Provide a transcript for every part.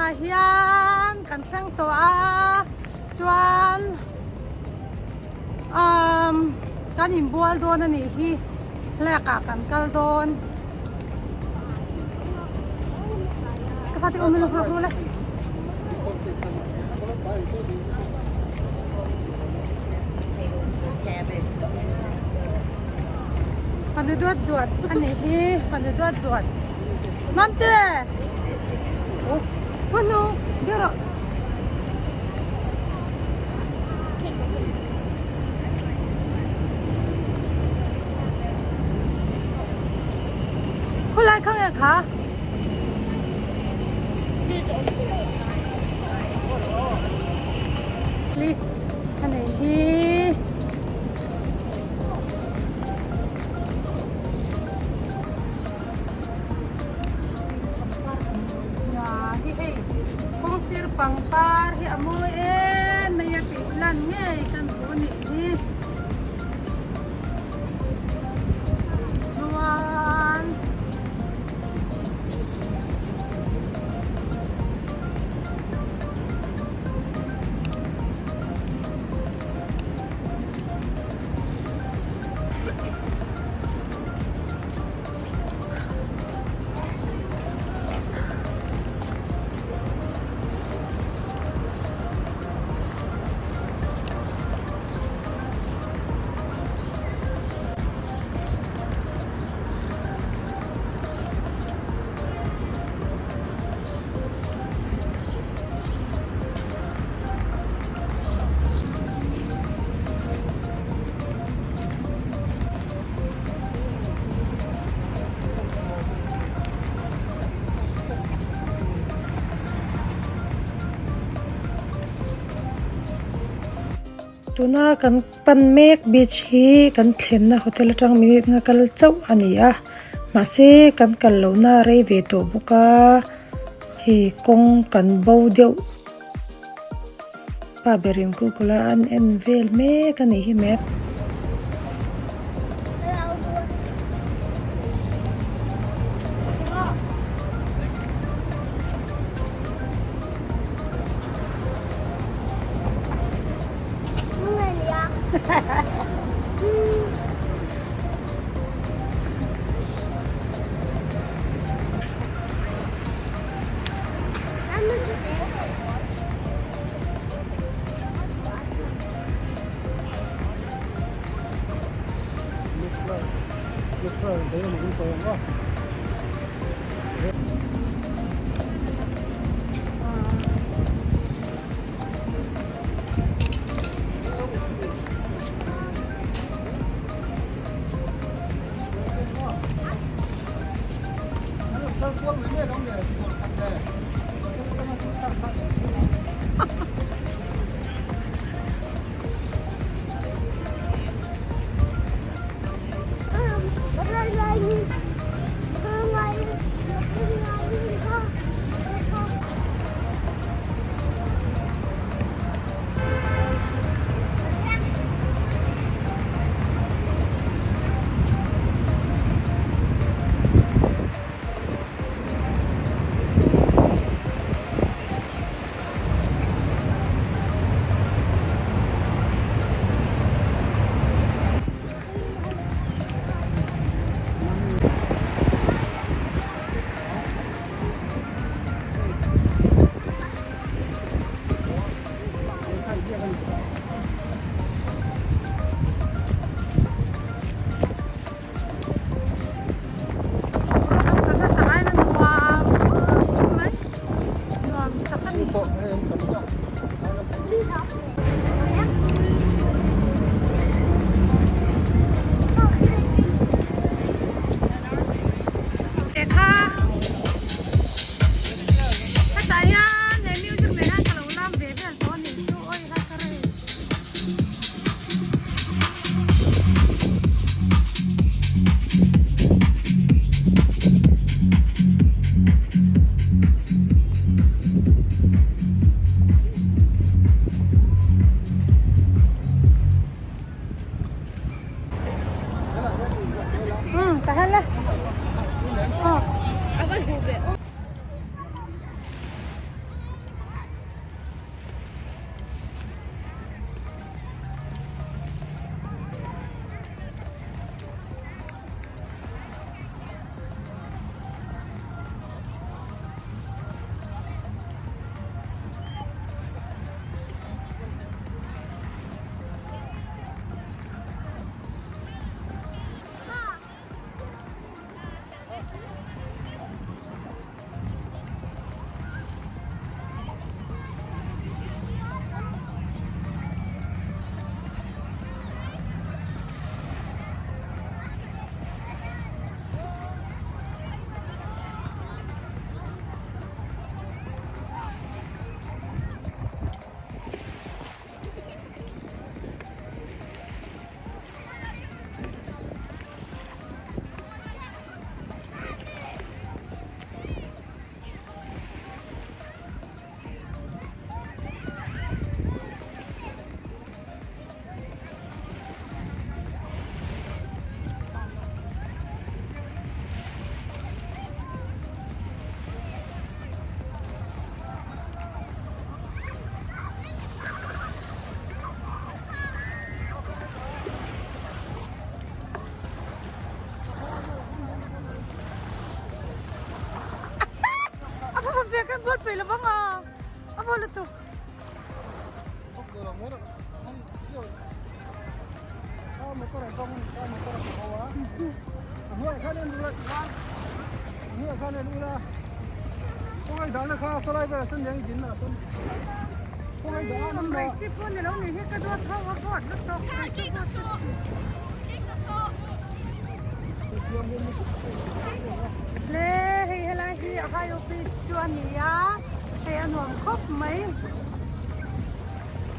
Tunah hian kan thleng tawh a chuan umm kan inbual dawn a nih hi lak ah kan kal dawn ka fate awm ilo nghak ru le. Fanu duat duat a nih hi fanu duat duat Mamte Fanu deuh rawh Khawlai kha nge kha? Li a nei hi. Zia hi hei kawng sir pangpar hi a mawi em mai a tih lan ngei kan duh a nih hi. Chuan Tuna kan pan mek beach hi kan thlenna hotel atang minute nga kal chauh a ni a mahse kan kal lohna a rei ve tawh bawk a hei kawng kan bo deuh pa berin google a an en vel mek a nih hi map. inbual peih lo vang a, a vaw lutuk. Rei chi pawh ni lo ni hi ka duat ho a vawt lutuk. Le hei helai hi Ohio Beach chu a ni a, hei a nuam khawp mai.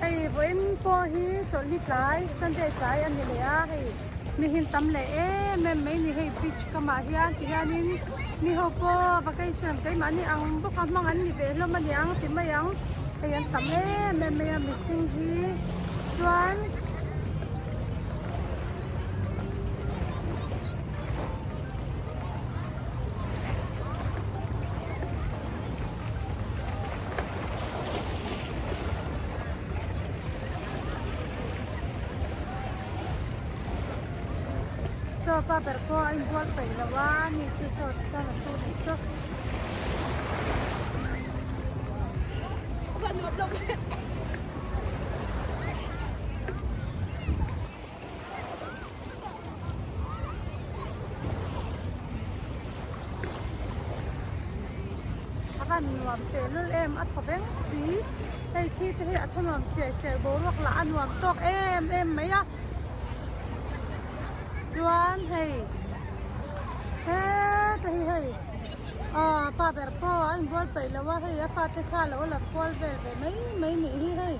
Hei vawiin pawh hi chawlhni tlai Sunday tlai a ni leh a, hei mi hin tam leh em em mai ni hei beach kamah hian ti hianin mi ho pawh vacation keimahni ang bawka hmang an ni ve hlawm a niang ti mai ang, hei an tam em em mai a mihring hi chuan. Saw pa ber pawh a inbual peih lo a ni chu saw chuan a thu leh saw. A van nuam teh lul em a thaw veng si hei thi te hi a thaw nuam siai siai boruak lah a nuam tawk em em mai a chuan hei heta hi hei aw pa ber pawh a inbual peih lo a hei a fate thla lo la kual vel ve mai mai nih hi hei.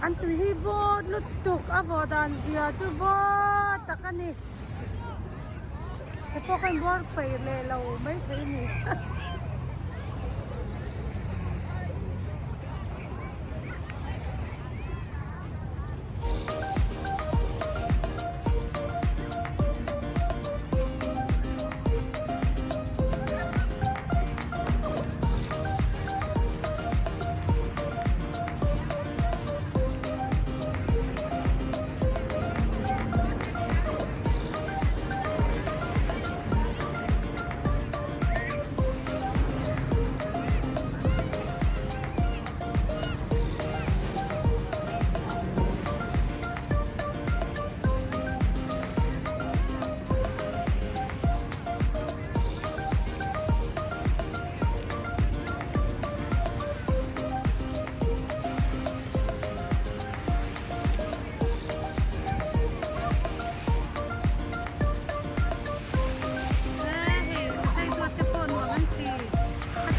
An tui hi vawt lutuk a vawh dan zia chu vawt tak a ni. He pawh khan buar peih leh lo mai thei a ni.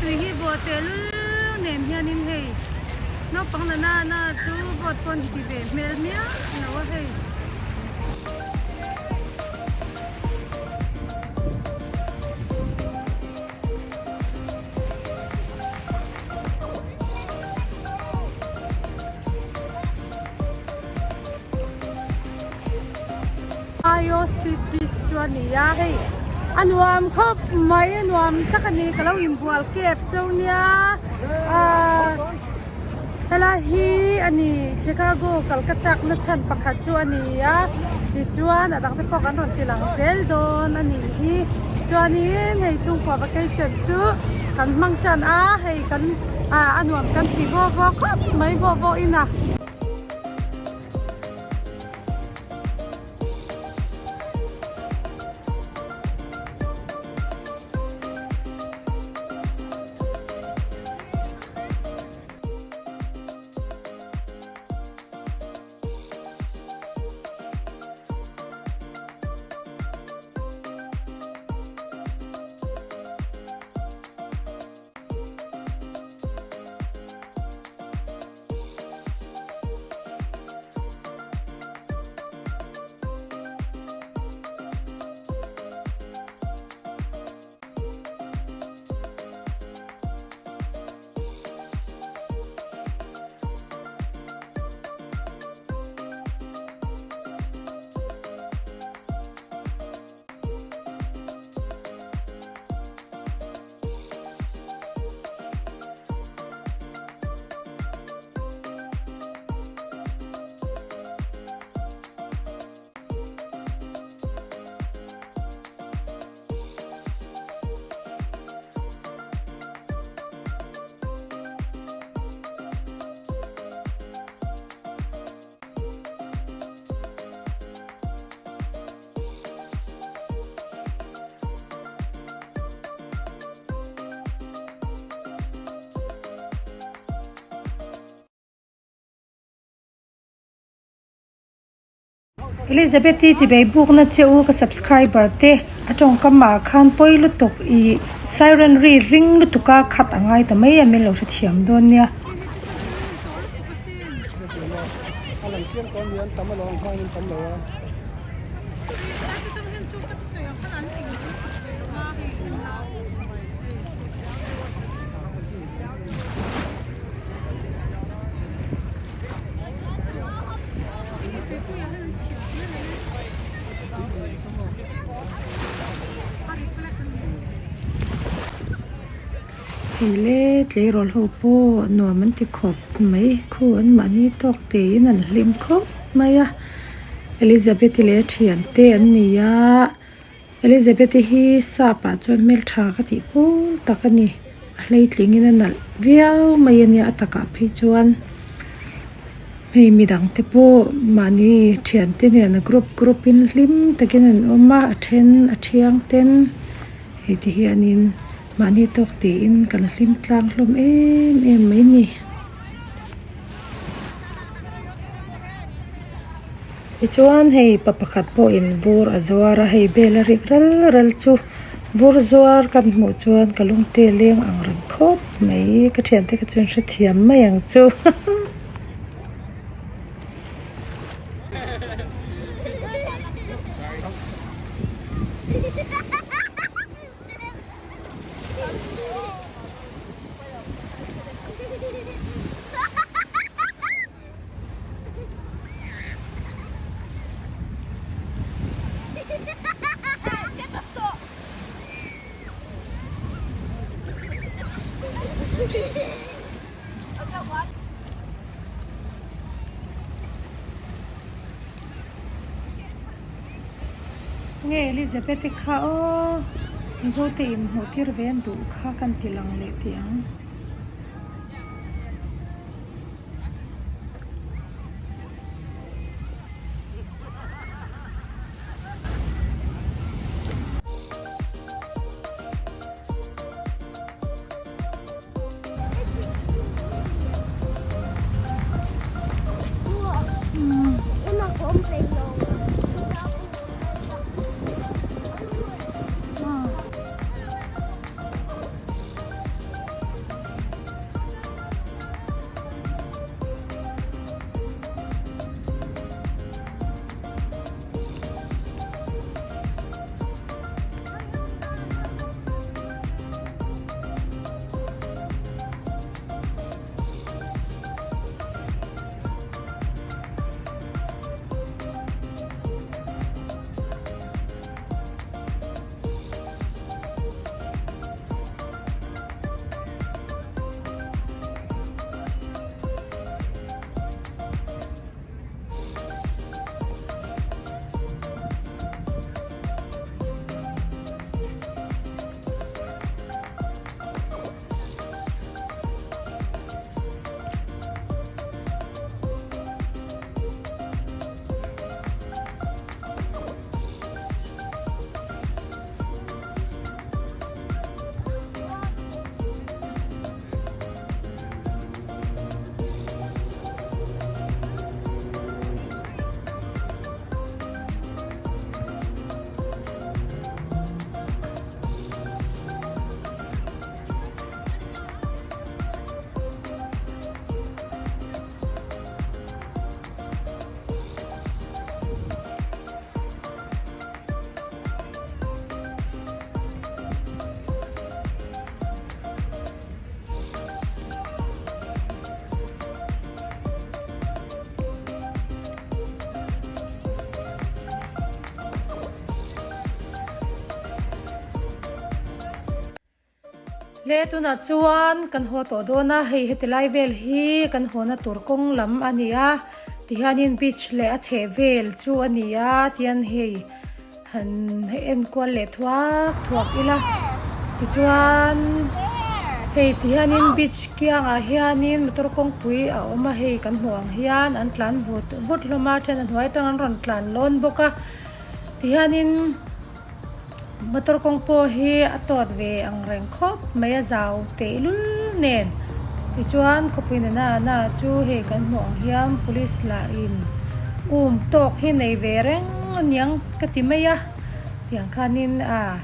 Tui hi vawh tehlul nen hianin hei naupang la na na chu boat pawn ti ve hmel miau lo a hei. Ohio Street Beach chu a ni a hei a nuam khawp mai a nuam tak a ni ka lo inbual kep cheu nia ahh helai hi a ni Chicago kal ka chak na chhan pakhat chu a ni a tichuan a dang te pawh kan rawn ti lang zel dawn a nih hi chuanin hei chhungkua vacation chu kan hmang tan a hei kan ah a nuam kan ti vaw vaw khawp mai vaw vaw in a. Elizabeth-i chibei bukna che u ka subscriber te a tawngkam ah khan pawi lutuk ih siren ri ring lutuk a khat a ngai ta mai a min lo hrethiam dawn nia. Hei le tleirawl ho pawh nuam an ti khawp mai khu an mahni tawk tein an hlim khawp mai a Elizabeth-i leh a thiante an ni a Elizabeth-i hi sap ah chuan hmeltha ka tih pawl tak a ni a hleitling in a nalh viau mai a nia a takah phei chuan hei midang te pawh mahni thiante nen a group group in hlim takin an awm a a then a thiang ten hei ti hianin mahni tawk tiin kan hlim tlang hlawm em em mai a ni. Tichuan hei pa pakhat pawhin vur a zuar a hei bel a rik ral ral chu vur zuar kan hmuh chuan ka lungte leng ang reng khawp mai ka thiante kha chuan hrethiam mai ang chu. Nge Elizabeth-i kha aw Mizote inhmuh tir ve an duh kha kan ti lang leh tih ang. Le tunah chuan kan haw tawh dawn a hei heti lai vel hi kan hawna tur kawng lam a ni a tihianin beach leh a chheh vel chu a ni a tihian hei han enkual leh thuak thuak ila tichuan hei tihianin beach kiangah hianin motor kawngpui a awm a hei kan hmuh ang hian an tlan vut vut hlawm a then a hnuai atang an rawn tlan lawn bawk a tihianin. Motor kawng pawh hi a tawt ve ang reng khawp mai a zau tehlul nen tichuan khawpui nana na chu hei kan hmuh ang hian police lah in. Um tawk hi nei ve reng aniang ka ti mai a, tiang khanin a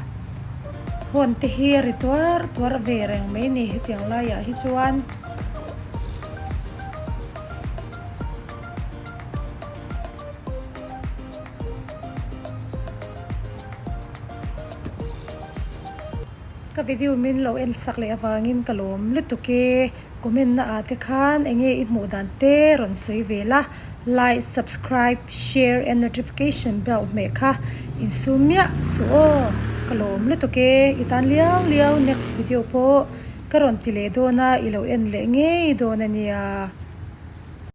horn te hi a ri tuar tuar ve reng mai ni hetiang laiah hi chuan. Ka video min lo en sak leh avangin ka lawm lutuk e. Comment na ah te khan enge i hmuh dan te rawn sawi ve la. Like, subscribe, share and notification bell hmeh kha insum miah suh aw. Ka lawm lutuk e. I tan liau liau next video pawh ka rawn ti leh dawn a i lo en leh ngei dawn a nia.